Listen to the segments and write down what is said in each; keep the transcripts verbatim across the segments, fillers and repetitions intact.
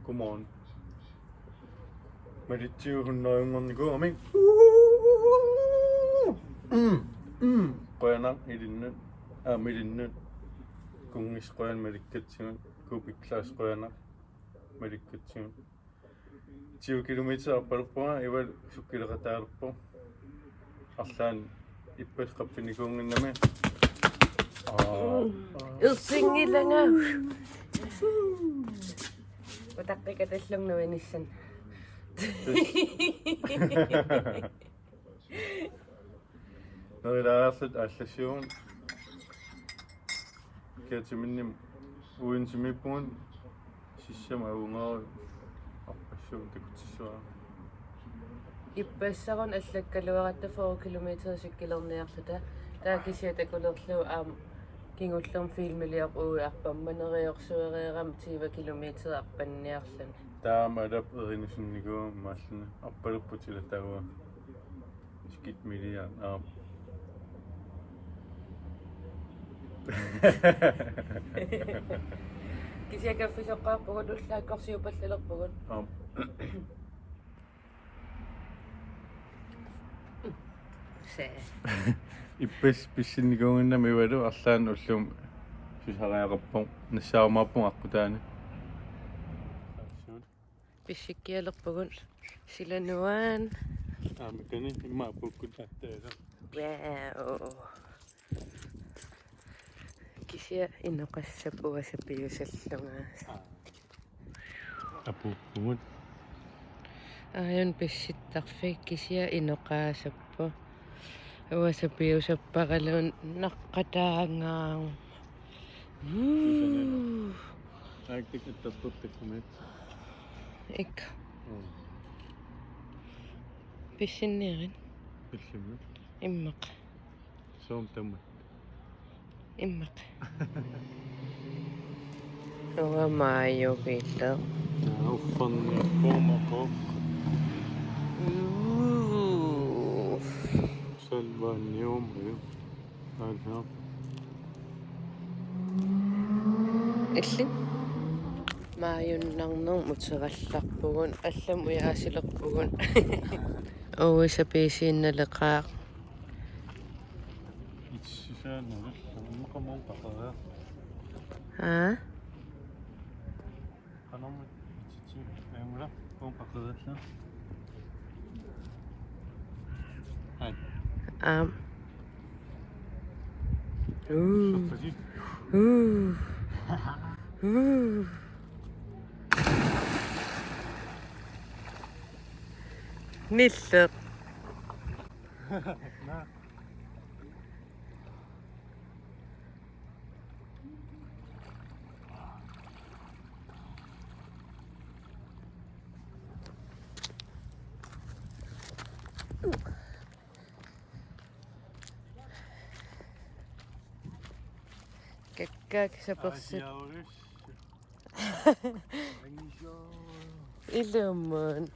Godmorgen. Malitsigut hundredenngornikuugami. Mm, mm. Qujanaq ilinnut. Aamma ilinnut. Kunngis qujan malikkatsigut. Kuupik Klaas qujanaq malikkatsigut. Tyve kilometer arpalerpunga, Ivalu sukkileqataalerpoq. Arlaannik ippassaq qappinnikuunnginnami. Aa. Ersinngilanga. Utaqqikatallunga nuinissan. Nerilaarluta aallassiugut. Kiatiminnimi uinsimippugut sissama avungaarut arpassuit takutissuara. Ippassarun allakkaluaratta fyrre kilometer sukkilerniarluta. Taava kisiat takulerlugu aamma kingullermi filmiliorput uagut arpammat neriorsuereerama tyve kilometer arpanniarluni. Taama alap erinusunnikuugami maalluni arpalerput ilataagua. Skidt milliard. Aap. Kisianni kaffisoqqaarpugut ullaakkorsiupallalerpugut. Aap. Se. Ippassaq pissinnikuunnginnami Ivalu arlaannik ullumi susariaqarpoq nassaarumaarpunga aqqutaani. Pissikkialerpugut silanuan. Aamma kani immaqa apuukkut attaasa. Wow. Kisianni inoqassappoq uanga sapiusallunga. Aa. Apuuppugut. Aajuna pissittarfik kisianni inoqaasappoq. Uanga sapiusapparaluunniit naqqataangaaruma. Uu. Arctic attortortakkamit. Ikka. Oo. Pissinniarit. Pillimmi. Immaqa. Soormi tamatta. Immaqa. Uanga Maajukillu. Naa, uffarniarpugut. Uu. Salvaanniumajuk. Aajuna. Illit? Maajunnarnermut uterallarpugut, allamut ujaasilerpugut. Uagut sapiisiinnaleqaaq. Itsisaanarlu, immaqa aamma paqaraa. Aa? Qanormi ititsi, aamma aamma paqaraallaa. Hai. Aam. Uu. Sappasi. Uu. Uu. Nilleq. Naa. Kakkaak sapersit. Aasiaarus. Ilumut.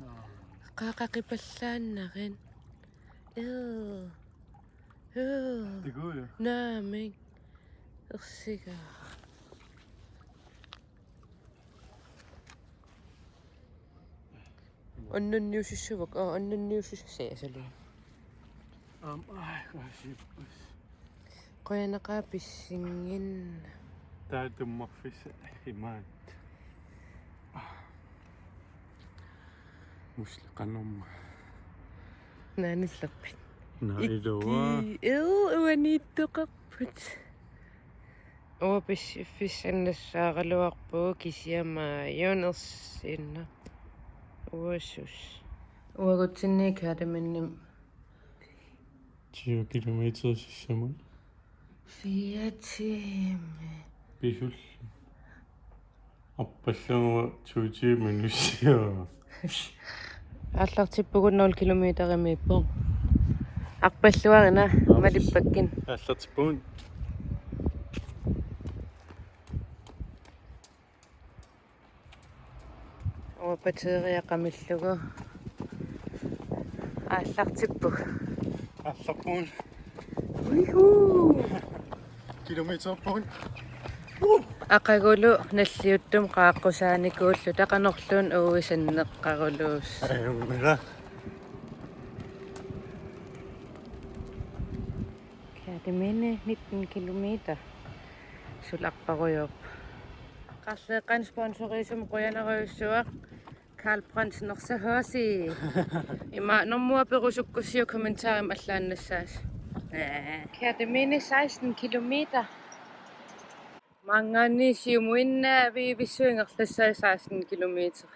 Aa. Qaaqaqipallaannarit. Ee. Ee. Tiguja. Naamik. Ersigaa. Annunniusissavakka, aa, annunniusissavakka. Aamma, aa, qaasippas. Qujanaqaaq pissinngilanga. Taava tummarfissaq imaattoq. Musli qanormaa. Naanillerpit? Naa, ilua. Ikkii, ee, uaniittoqarput. Uanga pissiffissannassaaraluarpugut kisianni Maajuna ersiinnaq. Uagut. Uagutsinni Kataminimi. Tyve kilometer sissamut. Fire timer. Pisullu. Arpallunga to timer nussiaa. Aallartippugut nul kilometerimiippoq. Arpalluarina. Aap. Malippakka. Aallartippugut. Uanga batteria qamillugu. Aallartippugut. Aallarpugut. Wihuu. Kilometerpugut. Uh! Aqagulu nalliuttumik qaaqqusaanikuulluta, qanorluunniit uisanneqqaruluussooq. Ajunngilara. Kerteminde nitten kilometer. Suli arparujoorpoq. Qarleeqqani sponsoriusumik qujanarujussuaq. Karl Brandsen, og så H C. Ima normua perusukkussiuk kommentarimi allaannassaasi. Kerteminde seksten kilometer. Maanngaanniit siumuinnaaviuvissuit ingerlassaat seksten kilometer.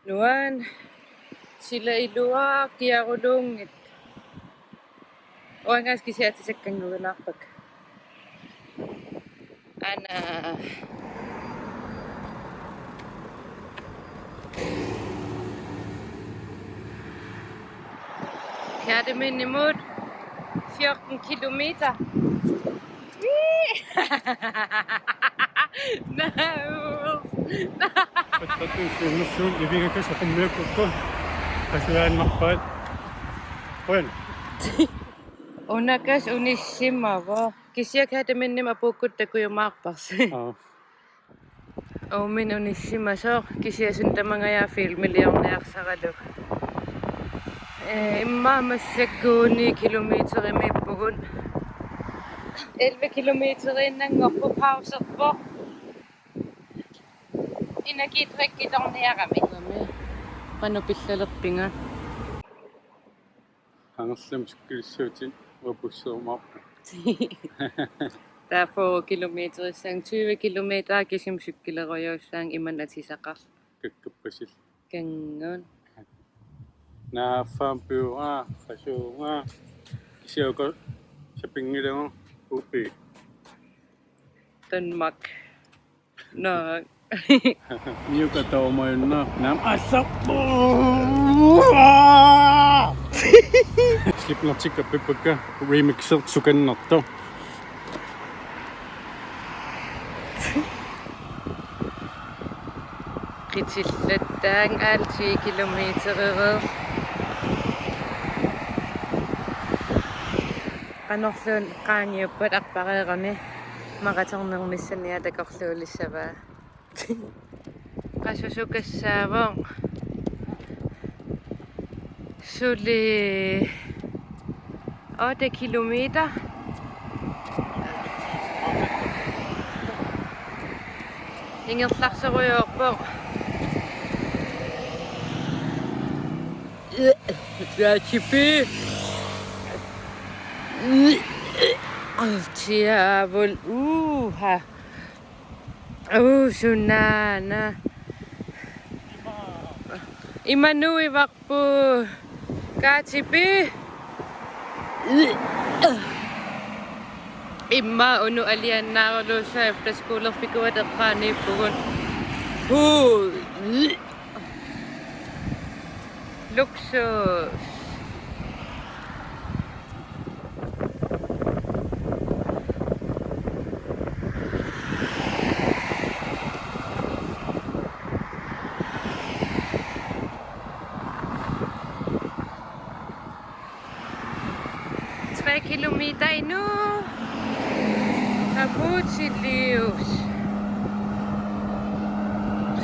Nuan sila iluaa kiaruluunngit. Uangaas kisiatsisakkannguilaarpakka. Ana. Kertemindemut fjorten kilometer. Naus. Pattattun siunnersuun ivigakas aqummiukkukku. Qasujaannarpaat. Qujan. Unakas unissimavoq. Kisianni Kertemindemi apuukkutta takujumaarparsi. Aa. Uumin unissimasoq, kisianni suna tamangajaat filmiliorniarsaralugu. Ee, immaqa massakkut ni kilometerimiippugut. Elleve kilometeriinnanngorpoq, pauserpoq. Energidrikkitorniarami. Qanoq pillalerpinga? Angerlamik cyklissuutit uanga busserumaarpunga. Taava fyrre kilometerissaanga, tyve kilometer kisimi cyklerujuussaanga imannak atisaqarlunga. Kakkappasil. Kanngun. Naaffaampiugaa, qasuugaa. Kisianni uku sapinngilagut upi. Danmark. Nå. Miuka taumajunna. Naam, assa. Slipknotikka pippakka remixer sukannartoq. Qitillattaaq aal ti kilometerereersoq. Qanorluunniit qaangiuppat arpareerami maratonnermissani takorluulissavaa. Qasusukassaavugut. Suli otte kilometer. Ingerlarsorujoorpoq. Tiaavul. Uha. Uu, sunaana. Ima nuivarput. Kaatipi. Immaqa unnuaq alianaaruluussaaq, efterskolerfikuat eqqaaniippugut. Huu. Luksus. Tre kilometer endnu. Apuutilius.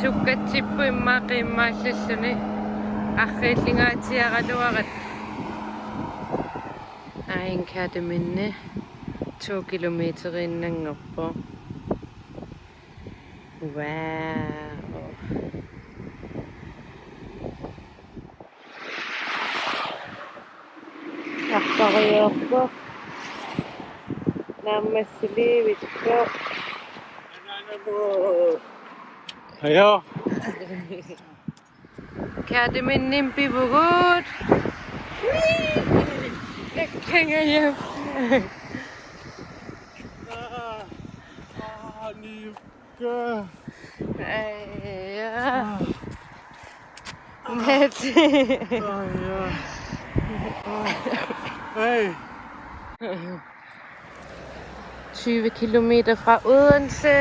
Sukkatsipput immaqa qiimmaallalluni. Arriillingaatsiaraluaratta. Ain Kerteminde to kilometeriinnanngorpoq. Wow. Arpariorpoq. Naammassiliivittoq. Ajo. Kertemindemi pivugut. Nakkangajappoq. Aja. Net. Aja. Hey. Tyve kilometer fra Odense.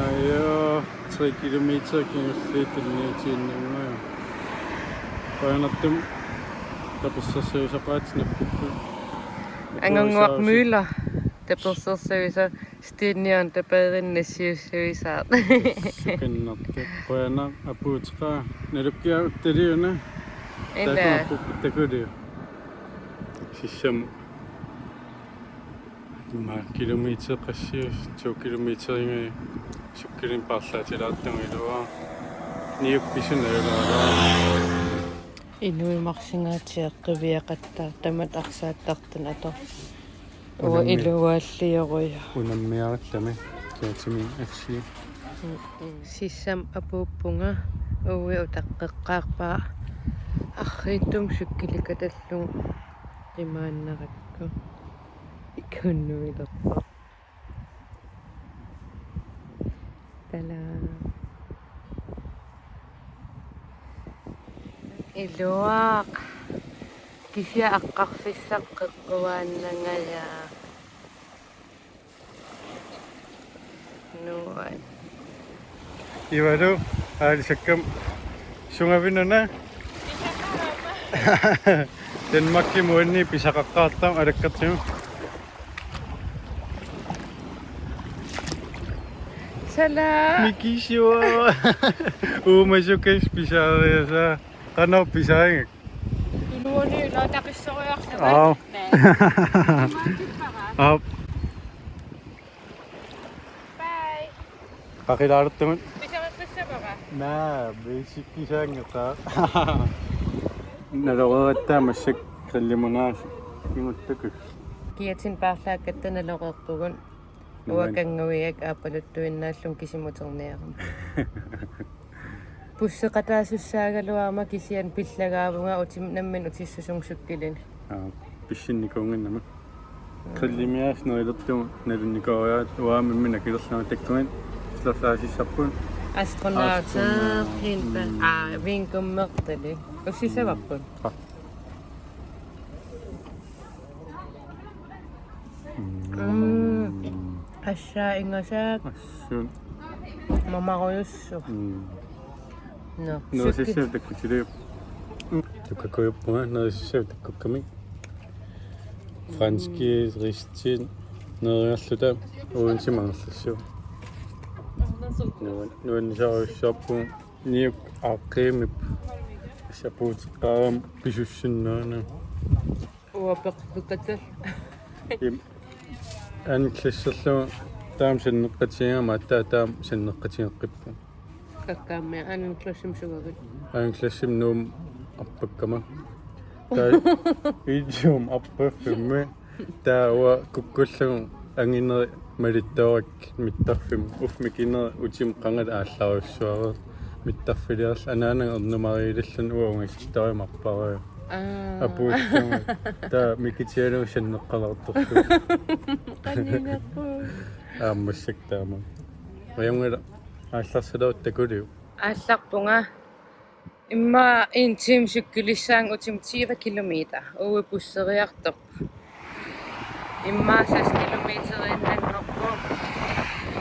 Aja. Tre kilometer kiingerliit tunniutiinnanngua. Qujanartumik tapersersuisaqaat nappikkut. Angannguaq Møller. Tapersersuisa Stenian tapeerinnassiussuisaaq. Sukannertik. Qujanaq apuuteqaaq. Nalukkiarutta liuna. Ila. Takuapput takuliu. Sissamut. Immaqa kilometer qassius, to kilometerinngai cykelimik paarlaatilaartugut iluaa. Niuk pisunnaalaarlaa. Inuit marlingaatit qiviaqattaartut tamatta arsaattartut ator. Uanga unammi-, iluaalliorujussuuvoq. Unammiarallami kiatimi afsi. Sissamut apuuppunga, uagut utaqqeqqaarpara arriitsumik cykelikkatallugu qimaannarakku. Ikunnuilerpoq. Tada. Iluaq. Kisianni aqqarfissaq qeqquaannangajaa. Nuan. Ivalu, aalisakkam sungavinuna? Danmarkimi uanni pisaqaqqaartarami alakkartigu. Salam. Mikisiua. Uumasukas pisaariasaa. Qanoq pisaagak? Tuluani ilaa taqissoriarlunga. Aap. Naa. Aap. Bye. Qaqilaalertugut. Pisariaqassavara? Naa, basic kisaanngata. Naloreeratta massakkut grillimunaasut imuttukut. Kiatin paarlaakkatta naloreerpugut. Nuan. Uanga kannguiak aappaluttuinnaallunga kisimuterniarama. Busseqataasussaagaluarama kisianni pillagaavunga utim-, nammineq utissusunga cykelini. Aa, pissinnikuunnginnama. Grillimeersut nerilertugut nalunnikuugatta uanga imminut akilerlunga takkuit silersaasissarput. Astronauter, astronauter, helt, mm, aa, vinkummertalik. Ussissavarput. Aa. Mm. Mm. Assaa ingasaak. Assut. Mamarujussuaq. Mm. Nå, nerisassat cykel takkutiliuk. Mm. Tukkakujuppunga nerisassat takkukkami. Franskit, mm, ristit, neriarluta uinsimangerlassu. Nuan-, nuannisarujussuarpugut. Niuk aaqqiimmipput. Apuuteqqaarama pisussinnaanani. Uapeqqukatal. Im-, anden klasserlugu taama sanneqqatigigatta aatsaat taama sanneqqatigeqqipput. Kakkaammi anden klassimi sugavit? Anden klassimi Nuummut arpakkama. Taava videomi arpaffimmi. Taava kukkullugu angineri malittoorakku mittarfimmi. Uffa mikineri utimut qangali aallarujussuara. Mittarfiliarlugu anaanaga ernumarilluni uanga ungasittarama arpara. Aa. Apuullunga. Taava mikitigalugu sanneqqalaartorlugu. Qaniginerput. Aamma massakkut taama. Ajunngilaq aallarsalerutta takuliuk. Aallarpunga. Immaqa en time cykelissaanga utima tyve kilometer. Uagut busseriartorput. Immaqa seks kilometeriinnanngorpoq.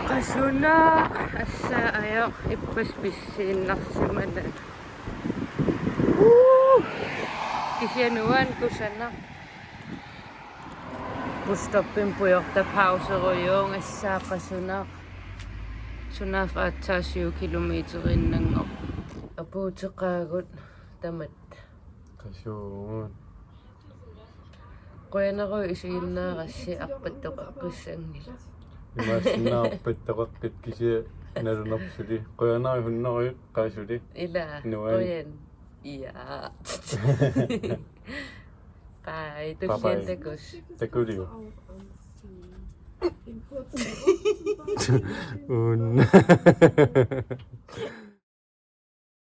Qasunaq, assaa ajoq ippassaq pissiinnarsimallunga. Uu! Kisianni uanga kusanaq. Busstoppimi pujortapauserujuuvunga, assaa qasunaq. Sunaaffa aatsaat syv kilometeriinnanngorpoq. Apuuteqaagut tamatta. Qasuugut. Qujanarujussuaq isiginnaarassi arpattoqaqqissanngilaq. Imaassinnaavoq arpattoqaqqit kisianni nalunerput suli. Qujanarujussuaq hunnorujuit qaa suli. Ilaa, nuan. Qujan. Ja. Bye, bye. Tusind takus. Takuliuk. Un.